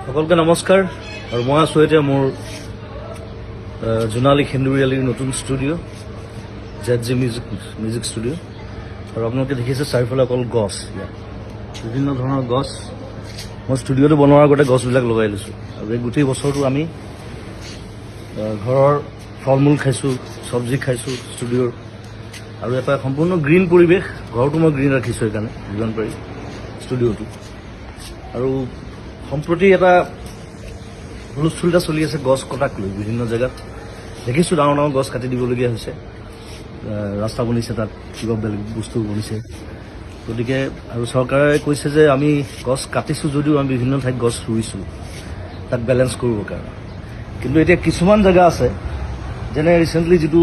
সকলোকে নমস্কাৰ। আৰু মই আছোঁ এতিয়া মোৰ জোনালী সেন্দুৰীআলিৰ নতুন studio', Z G music studio'. আৰু আপোনালোকে দেখিছে, চাৰিওফালে অকল গছ, ইয়াত বিভিন্ন ধৰণৰ গছ। মই ষ্টুডিঅ'টো বনোৱাৰ আগতে গছবিলাক লগাই লৈছোঁ। আৰু এই গোটেই বছৰটো আমি ঘৰৰ ফল মূল খাইছোঁ, চব্জি খাইছোঁ ষ্টুডিঅ'ৰ। আৰু এটা সম্পূৰ্ণ গ্ৰীণ পৰিৱেশ। ঘৰটো মই গ্ৰীণ ৰাখিছোঁ, সেইকাৰণে যিমান পাৰি ষ্টুডিঅ'টো। আৰু সম্প্ৰতি এটা হুলস্থুল এটা চলি আছে গছ কটাক লৈ। বিভিন্ন জেগাত দেখিছোঁ, ডাঙৰ ডাঙৰ গছ কাটি দিবলগীয়া হৈছে। ৰাস্তা বনিছে, তাত কিবা বেলেগ বস্তু বনিছে। গতিকে আৰু চৰকাৰে কৈছে যে আমি গছ কাটিছোঁ যদিও আমি বিভিন্ন ঠাইত গছ ৰুইছোঁ, তাক বেলেঞ্চ কৰিবৰ কাৰণে। কিন্তু এতিয়া কিছুমান জেগা আছে, যেনে ৰিচেণ্টলি যিটো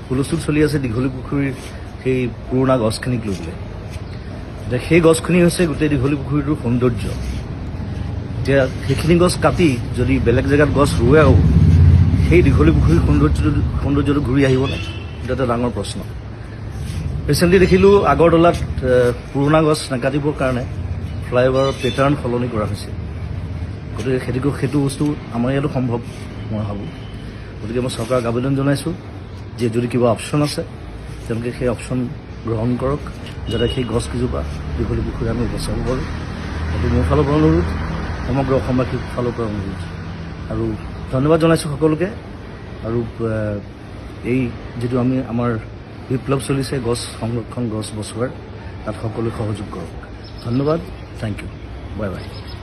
হুলস্থুল চলি আছে দীঘলী পুখুৰীৰ সেই পুৰণা গছখিনিক লৈ পেলাই। এতিয়া সেই গছখিনি হৈছে গোটেই দীঘলী পুখুৰীটোৰ সৌন্দৰ্য। এতিয়া সেইখিনি গছ কাটি যদি বেলেগ জেগাত গছ ৰোৱেও, সেই দীঘলী পুখুৰীৰ সৌন্দৰ্যটো ঘূৰি আহিবনে? এইটো এটা ডাঙৰ প্ৰশ্ন। ৰিচেণ্টলি দেখিলোঁ, আগৰতলাত পুৰণা গছ নাকাটিবৰ কাৰণে ফ্লাইঅভাৰৰ পেটাৰ্ণ সলনি কৰা হৈছে। গতিকে সেইটো বস্তু আমাৰ ইয়াতো সম্ভৱ, মই ভাবোঁ। গতিকে মই চৰকাৰক আবেদন জনাইছোঁ যে যদি কিবা অপশ্যন আছে, তেওঁলোকে সেই অপশ্যন গ্ৰহণ কৰক, যাতে সেই গছ কেইজোপা দীঘলী পুখুৰী আমি বচাব পাৰোঁ। সেইটো মোৰ ফালৰ পৰা অনুৰোধ, সমগ্ৰ অসমবাসীৰ ফালৰ পৰা অনুৰোধ। আৰু ধন্যবাদ জনাইছোঁ সকলোকে। আৰু এই যিটো আমাৰ বিপ্লৱ চলিছে গছ সংৰক্ষণ, গছ বচোৱাৰ, তাত সকলোৱে সহযোগ কৰক। ধন্যবাদ, thank you, bye bye.